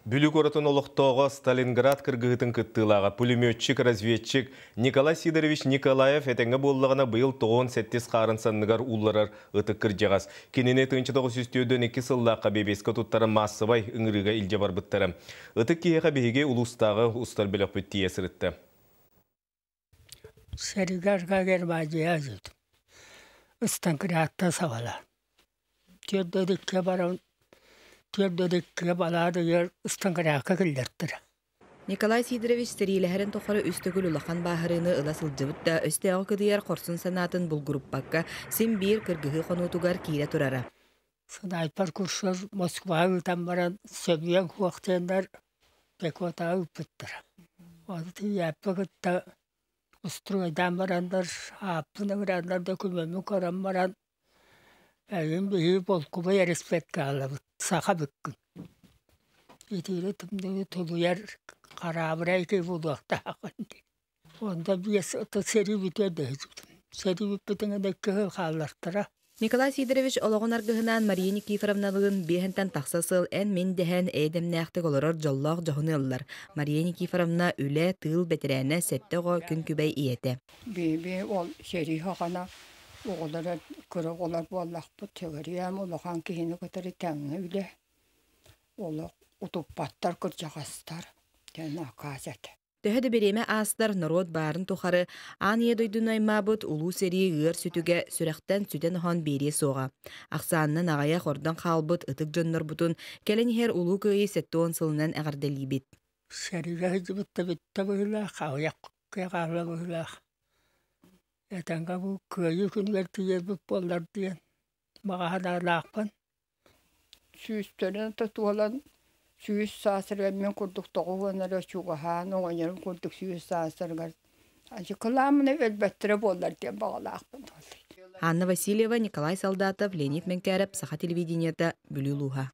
Бүлүү куоратын олохтооҕо Сталинград кыргыһыытын кыттыылааҕа, пулеметчик-разведчик Николай Сидорович Николаев этэҥҥэ буоллаҕына быйыл 97 хаарын санныгар уулларар ытык кырдьаҕас. Кинини 1942 сыллаахха бэбиэскэ туттаран маассабай ыҥырыыга илдьэ барбыттара. Ытык киһиэхэ биһиги улуустааҕы устар бөлөхпүт тиийэ сырытта. Сэригэргэ Германия Ыстаҥкырааттан саҕалаан Түөрт баран түөрт балаадыгар Ыстаҥкыраакка киллэртэрэ. Николай Сидорович сэриилэһэрин тухары үс төгүл улахан бааһырыыны ыла сылдьыбыт да, өстөөҕү кыдыйар хорсун санаатын булгуруппакка, син биир кыргыһыы хонуутугар киирэ турара. Снайпер курсугар Москваҕа ыытан баран сөбүөн суох диэннэр Бекотаҕа ыыппыттара. Ону тиийээппин кытта устуруойдаан бараннар, ааппын ыҥыраннар докумуоммун көрөн баран эйигин биһиги болкубай эрэспиэккэ аҕалабыт, саха эбиккин. Итиини тымныыны тулуйар хараабырай киһи буолуохтааххын дии. Онто биэс сэрии бүтүөр да сэрии бүппүтүн гына икки сыл хааллартара. Николай Сидорович олоҕун аргыһынаан Мария Никифоровналыын биэһинтэн тахса сыл эн-мин дэһэн эйэ-дэмнээхтик олорор дьоллоох дьоһун ыаллар. Мария Никифоровна үлэ, тыыл бэтэрээнэ, сэттэ оҕо күн күбэй ийэтэ. Биби ол сэрии саҕана оҕолоро кыра оҕолор буоллахпыт сэгэрийэм улахан киһини кытары тэҥҥэ үлэ олох утуппаттар кырдьаҕастар диэн акаас этэ. Төһө да бириэмэ аастар, норуот баарын тухары аан ийэ дойдуну аймаабыт улуу сэрии ыар сүтүгэ сүрэхтэн сүтэн-оһон биэриэ суоҕа. Ахсаанынан аҕыйах ордон хаалбыт ытык дьоннорбутун кэлэн иһэр Улуу Кыайыы 70 сылынан эҕэрдэлиибит. Сэриигэ сылдьыбыт да бүттэ быһыылаах, аҕыйах хаалла быһыылаах. Этэҥҥэ бу Кыайыы күнүгэр тиийэрбит буоллар диэн баҕа санаалаахпын. Сүүстэрин туолан сүүс саастарыгар мин курдук тоҕус эрэ чугаһаан оҕонньорум курдук сүүс саастарыгар кылаамына өлбөттөрө буоллар диэн баҕалаахпын. Анна Васильева, Николай Солдатов, Леонид Менкяров, Саха телевидениета, Бүлүү улууһа.